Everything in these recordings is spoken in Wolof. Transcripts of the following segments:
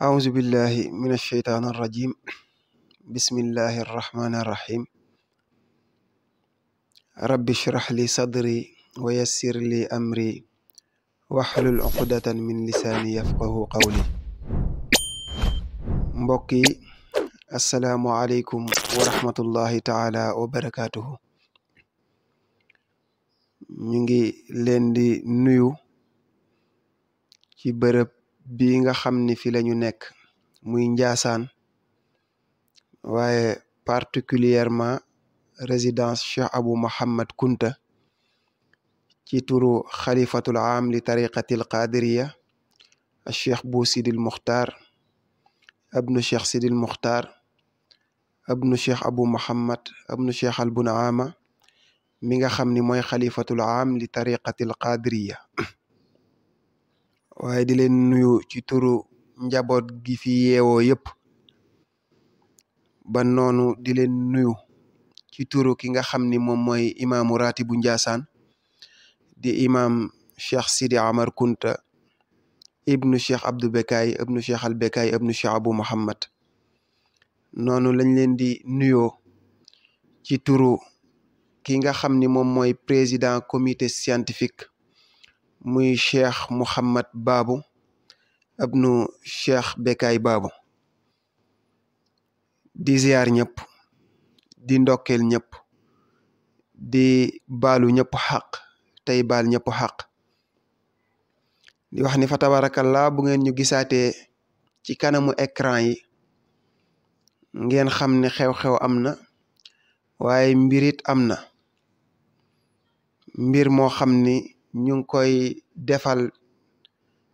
أعوذ بالله من الشيطان الرجيم. بسم الله الرحمن الرحيم. رب اشرح لي صدري ويسر لي أمري واحلل عقدة من لساني يفقه قولي. mbokki assalaamu aleykum wa rahmatullahi taala wa barakaatuhu. ñu ngi leen di nuyu ci bërëb bi nga xam ni fi lañu nekk muy Njaasaan, waaye particulièrement résidence Cheikh Abou Mohammad Kunta ci turu xalifatul aam li tariqatil qadiriya Cheikh Bou Sidil Muxtaar abnu Cheikh Sidil Muxtaar abnu Cheikh Abou Mohammad abnu Cheikh al Bunaama mi nga xam ni mooy xalifatul aam li tariqatil qadiriya. waaye di leen nuyu ci turu njaboot gi fi yeewoo yëpp, ba noonu di leen nuyu ci turu ki nga xam ni moom mooy imaamu ratibu Njaasaan di imaam Cheikh Sidi Amar Kunta ibnu Cheikh Abdou Bekay ibnu Cheikh al Bekay ibnu Cheikh Abou Mohammad. noonu lañ leen di nuyoo ci turu ki nga xam ni moom mooy président comité scientifique muy Cheikh Mouhamad Babou ibnu Cheikh Bekay Babou. di ziar ñëpp, di ndokkeel ñëpp, di baalu ñëpp xaq tey baal ñëpp xaq. di wax ni fa tabarakallah bu ngeen ñu gisaatee ci kanamu écran yi ngeen xam ne xew-xew am na, waaye mbirit am na. mbir moo xam ni ñu ngi koy defal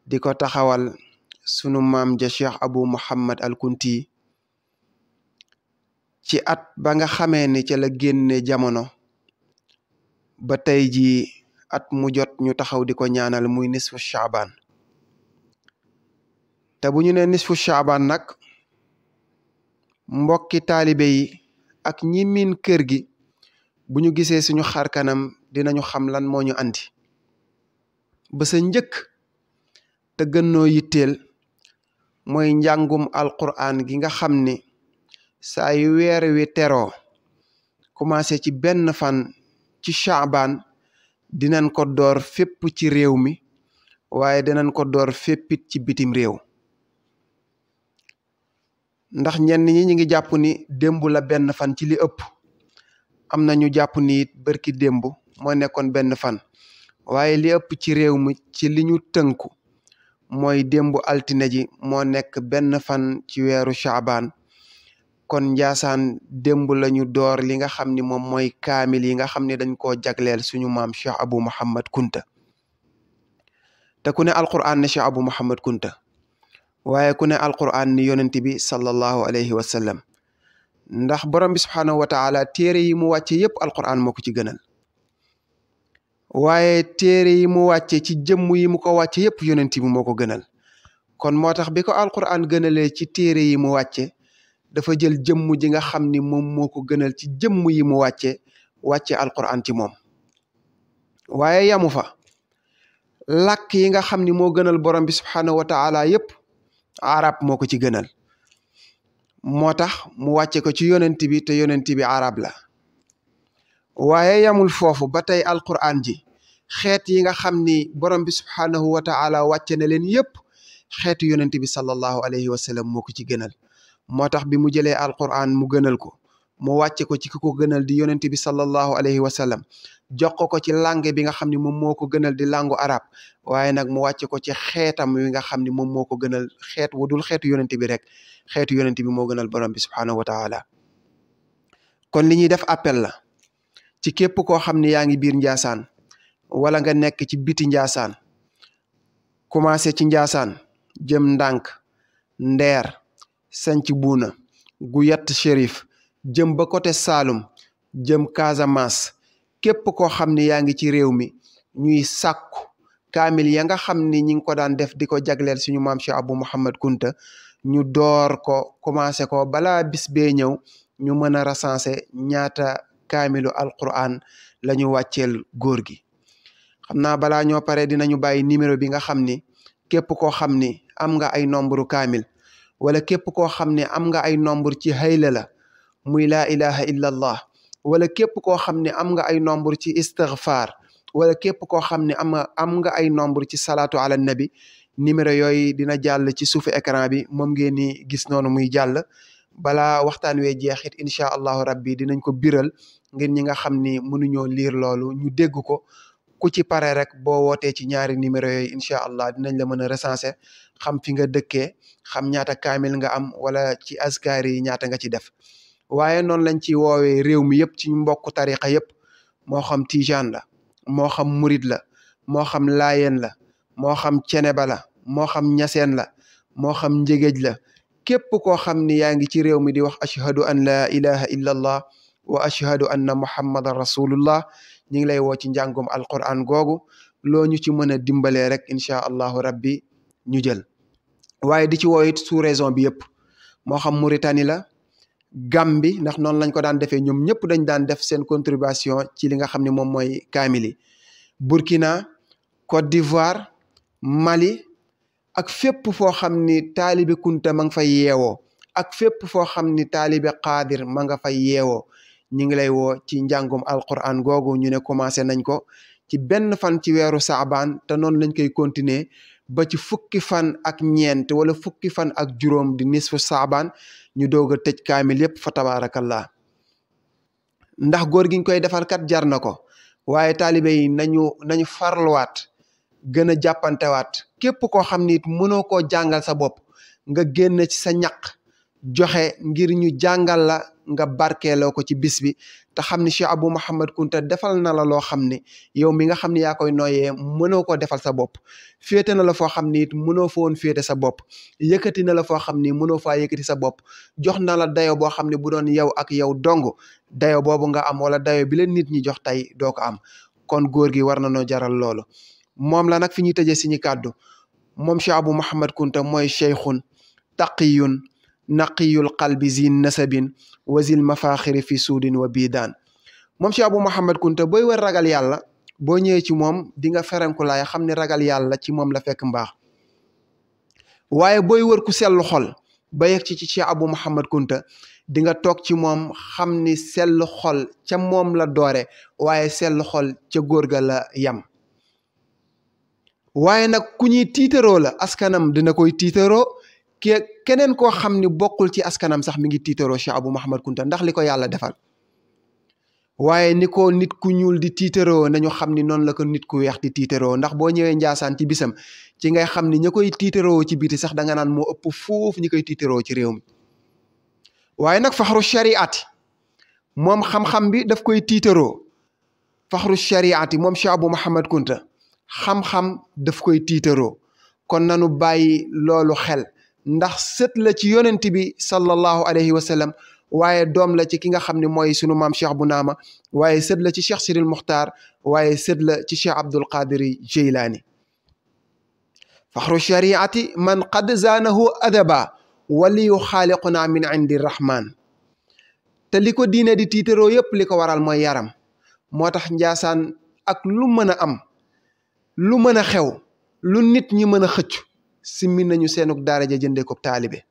di ko taxawal sunu maam ja Cheikh Abou Mohammad al Kunti ci at ba nga xamee ni ca la génne jamono ba tey jii at mu jot ñu taxaw di ko ñaanal muy nisfu Shaaban. te bu ñu ne nisfu Shaaban nag mbokki taalibe yi ak ñi miin kër gi bu ñu gisee suñu xar kanam dinañu xam lan moo ñu andi. ba sa njëkk te gën noo yitteel mooy njàngum alquran gi nga xam ni saa yu weer wi teroo commencé ci benn fan ci Shaaban dinañ ko door fépp ci réew mi, waaye dinañ ko door féppit ci bitim réew. ndax ñenn ñi ñi ngi jàpp ni démb la benn fan ci li ëpp, am na ñu jàpp ni it bërki démb moo nekkoon benn fan, waaye li ëpp ci réew mi ci li ñu tënku mooy démb altine ji moo nekk benn fan ci weeru Shaaban. kon Njaasaan démb lañu door li nga xam ni moom mooy kaamil yi nga xam ne dañ koo jagleel suñu maam Cheikh Abou Mohammad Kunta. te ku ne alquran ne Cheikh Abou Mohammad Kunta, waaye ku ne alquran ni yonent bi sallallahu alayhi wa sallam. ndax borom bi subhaanahu wa taala téere yi mu wàcce yépp alquran moo ko ci gënal, waaye téere yi mu wàcce ci jëmm yi mu ko wàcce yépp yonent bi moo ko gënal. kon moo tax bi ko alquran gënalee ci téere yi mu wàcce dafa jël jëmm ji nga xam ni moom moo ko gënal ci jëmm yi mu wàcce alquran ci moom. waaye yamu fa, làkk yi nga xam ni moo gënal borom bi subhaanahu wa taala yépp arab moo ko ci gënal. moo tax mu wàcce ko ci yonent bi te yonent bi arab la. waaye yamul foofu ba tey alquran ji xeet yi nga xam ni borom bi subhaanahu wa taala wàcce na leen yépp xeetu yonent bi sallallahu alayhi wa sallam moo ko ci gënal. moo tax bi mu jëlee alquran mu gënal ko, mu wàcce ko ci ki ko gënal di yonent bi sallallahu alayhi wa sallam, jox ko ci langue bi nga xam ni moom moo ko gënal di langue arab, waaye nag mu wàcce ko ci xeetam wi nga xam ni moom moo ko gënal xeet wu dul xeetu yonent bi rek. xeetu yonent bi moo gënal borom bi subhaanahu wa taala. kon li ñuy def appel la ci képp koo xam ni yaa ngi biir Njaasaan wala nga nekk ci biti Njaasaan, commencé ci Njaasaan jëm ndànk Ndeer, Sanc Buuna, Guyat Chérif, jëm ba côté Saalum, jëm Casamance. képp koo xam ni yaa ngi ci réew mi ñuy sàkku kaamil ya nga xam ni ñi ngi ko daan def di ko jagleel suñu maam Cheikh Abou Mohammad Kunta, ñu door ko commencé ko balaa bis bee ñëw ñu mën a recenser ñaata kaamilu alquran la ñu wàcceel góor gi. xam naa balaa ñoo pare dinañu bàyyi numéro bi nga xam ni képp koo xam ni am nga ay nombre kaamil wala képp koo xam ne am nga ay nombre ci hayla la muy laa ilaha illa allah, wala képp koo xam ne am nga ay nombre ci istighfar, wala képp koo xam ne am nga ay nombre ci salaatu ala nabi, numéro yooyu dina jàll ci suufu écran bi, moom ngeen ni gis noonu muy jàll. balaa waxtaan wee jeexit incha allahu rabbi dinañ ko biral ngir ñi nga xam ni mënuñoo liir loolu ñu dégg ko. ku ci pare rek boo wootee ci ñaari numéro yooyu incha allah dinañ la mën a recenser, xam fi nga dëkkee, xam ñaata kaamil nga am, wala ci askar yi ñaata nga ci def. waaye noonu lañ ci woowee réew mi yëpp ci mbokku tariqa yëpp, moo xam tijaan la, moo xam murid la, moo xam laayeen la, moo xam ceneba la, moo xam ñaseen la, moo xam njegéej la. képp koo xam ni yaa ngi ci réew mi di wax ashhadu an la ilaha illa allah wa ashhadu anna muhammadan rasulullah, ñu ngi lay woo ci njàngum alquran googu. loo ñu ci mën a dimbalee rek incha allahu rabbi ñu jël. waaye di ci woo it sous région bi yëpp, moo xam Mauritanie la, Gambie, ndax noonu lañ ko daan defee, ñoom ñëpp dañ daan def seen contribution ci li nga xam ne moom mooy kaamil yi. Burkina, Côte d'Ivoire, Mali, ak fépp foo xam ni taalibe kunta ma nga fay yeewoo, ak fépp foo xam ni taalibe qaadir ma nga fay yeewoo, ñu ngi lay woo ci njàngum alquran googu. ñu ne commencé nañ ko ci benn fan ci weeru saabaan, te noonu lañ koy continuer ba ci fukki fan ak ñeent wala fukki fan ak juróom di nisfu saabaan, ñu doog a tëj kaamil yépp fa tabaarakallah. ndax góor gi ñu koy defal kat jar na ko, waaye taalibe yi nañu farluwaat, gën a jàppantewaat. képp koo xam ni it mënoo koo jàngal sa bopp, nga génn ci sa ñaq joxe ngir ñu jàngal la, nga barkeeloo ko ci bis bi, te xam ni Cheikh Abou Mouhamed Kounta defal na la loo xam ni yow mi nga xam ni yaa koy nooyee mënoo koo defal sa bopp. féete na la foo xam ni it mënoo fa woon féete sa bopp, yëkkati na la foo xam ni mënoo faa yëkkati sa bopp, jox na la dayo boo xam ne bu doon yow ak yow dong dayo boobu nga am, wala dayo bi leen nit ñi jox tey doo ko am. kon góor gi war na noo jaral loolu. moom la nag fi ñuy tëjee suñu kàddu, moom Cheikh Abou Mouhamed Kounta mooy cheikhun taqiyun naqiyul qalbi zin nasabin wazil mafaxiri fi suudin wa biidaan. moom Cheikh Abou Mouhamed Kounta booy war ragal yàlla, boo ñëwee ci moom di nga ferenkulaay xam ne ragal yàlla ci moom la fekk mbaax. waaye booy wër ku sellu xol ba yegg ci Cheikh Abou Mouhamed Kounta, di nga toog ci moom xam ni sellu xol ca moom la doore, waaye sellu xol ca góor ga la yam. waaye nag ku ñuy tiitaroo la, askanam dina koy tiitaroo, keneen koo xam ni bokkul ci askanam sax mi ngi tiitaroo Cheikh Abou Mouhamed Kounta ndax li ko yàlla defal. waaye ni ko nit ku ñuul di tiitaroo, nañu xam ni noonu la ko nit ku weex di tiitaroo, ndax boo ñëwee Njaasaan ci bisam ci ngay xam ni ña koy tiitaroo ci biti sax da nga naan moo ëpp foofu ñi koy tiitaroo ci réew mi. waaye nag faxru shariati moom xam-xam bi daf koy tiitaroo. faxru shariati moom Cheikh Abou Mouhamed Kounta xam-xam daf koy tiitaroo. kon nanu bàyyi loolu xel, ndax sët la ci yonent bi sallallahu alayhi wa sallam, waaye doom la ci ki nga xam ne mooy sunu maam Cheikh bu Naama, waaye sët la ci Cheikh Sidil Muxtaar, waaye sët la ci Cheikh Abdul Qadiri Jeylaani. faxru shariati man qad zaanahu adaba waliyu xaaliquna min indi rahman. te li ko diine di tiitaroo yépp li ko waral mooy yaram. moo tax Njaasaan ak lu mën a am, lu mën a xew, lu nit ñi mën a xëcc, simmi nañu seenuk daraja jëndee ko taalibe.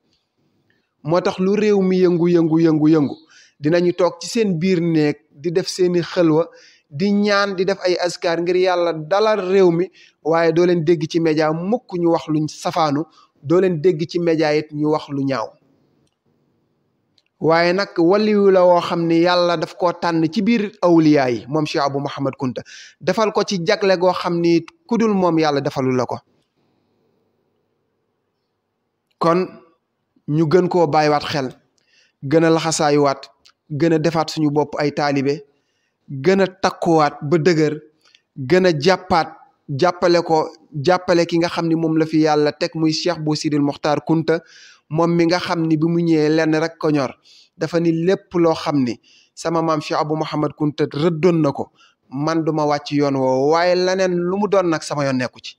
moo tax lu réew mi yëngu dinañu toog ci seen biir néeg di def seeni xëlwa, di ñaan, di def ay askar ngir yàlla dalal réew mi, waaye doo leen dégg ci média mukk ñu wax luñ safaanu, doo leen dégg ci média it ñu wax lu ñaaw. waaye nag waliyu la woo xam ne yàlla daf koo tànn ci biir awliyaa yi, moom Cheikh Abou Mouhamed Kounta defal ko ci jagle goo xam ni kudul moom yàlla defalu la ko. kon ñu gën koo bàyyiwaat xel, gën a laxasaayuwaat, gën a defaat suñu bopp ay taalibe, gën a takkuwaat ba dëgër, gën a jàppale ki nga xam ni moom la fi yàlla teg muy Cheikh Bou Sidil Mokhtar Kounta, moom mi nga xam ni bi mu ñëwee lenn rek ko ñor, dafa ni lépp loo xam ni sama maam Cheikh Abou Mouhamed Kounta rëddoon na ko, man duma wàcc yoon woowu, waaye leneen lu mu doon nag sama yoon nekku ci,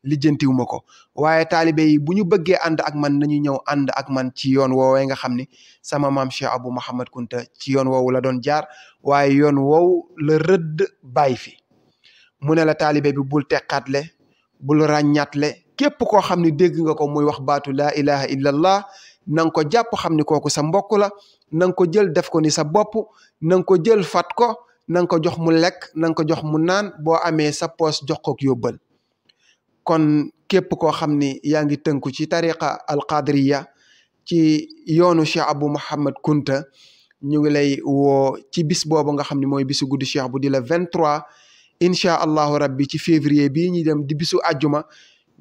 lijjantiwuma ko. waaye taalibe yi bu ñu bëggee ànd ak man nañu ñëw ànd ak man ci yoon woowee nga xam ni sama maam Cheikh Abou Mouhamed Kounta ci yoon woowu la doon jaar, waaye yoon woowu la rëdd bàyyi fi. mu ne la taalibe bi bul teqaatle, bul ràññaatle, képp koo xam ni dégg nga ko muy wax baatu laa ilaha illallah na nga ko jàpp xam ni kooku sa mbokk la, na nga ko jël def ko ni sa bopp, na nga ko jël fat ko, na nga ko jox mu lekk, na nga ko jox mu naan, boo amee sa poos jox ko yóbbal. kon képp koo xam ni yaa ngi tënku ci tariqa alqadriya ci yoonu Cheikh Abou Mouhamed Kunta, ñu ngi lay woo ci bis boobu nga xam ne mooy bisu guddi Cheikh bu di la 23 incha allahu rabbi ci février bii ñuy dem di bisu àjjuma,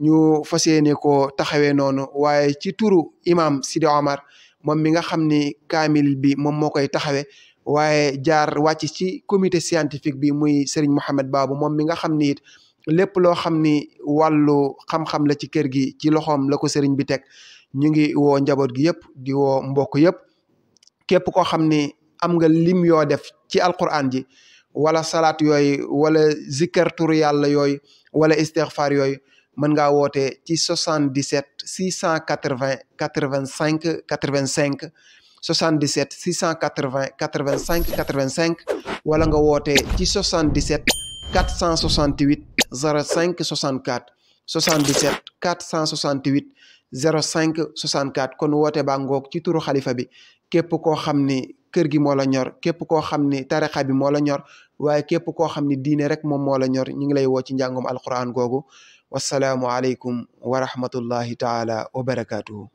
ñu fas yéene ko taxawee noonu. waaye ci turu imam Sidi Omar moom mi nga xam ni kaamil bi moom moo koy taxawee, waaye jaar wàcc ci comité scientifique bi muy Serigne Mohamed Babou moom mi nga xam ni it lépp loo xam ni wàllu xam-xam la ci kër gi ci loxoom la ko Serigne bi teg. ñu ngi woo njaboot gi yëpp, di woo mbokk yëpp, képp koo xam ni am nga lim yoo def ci alquran ji wala salaat yooyu wala zikkar turu yàlla yooyu wala istighfar yooyu, mën ngaa woote ci 77 680 85 85 77 680 85 85 wala nga woote ci 77 468 05 64 77 468 05 64. kon woote baa ngoog ci turu xalifa bi. képp koo xam ni kër gi moo la ñor, képp koo xam ni tarixa bi moo la ñor, waaye képp koo xam ni diine rek moom moo la ñor, ñu ngi lay woo ci njàngum alquran googu. wassalaamu aleykum wa rahmatullahi taala wa barakatuhu.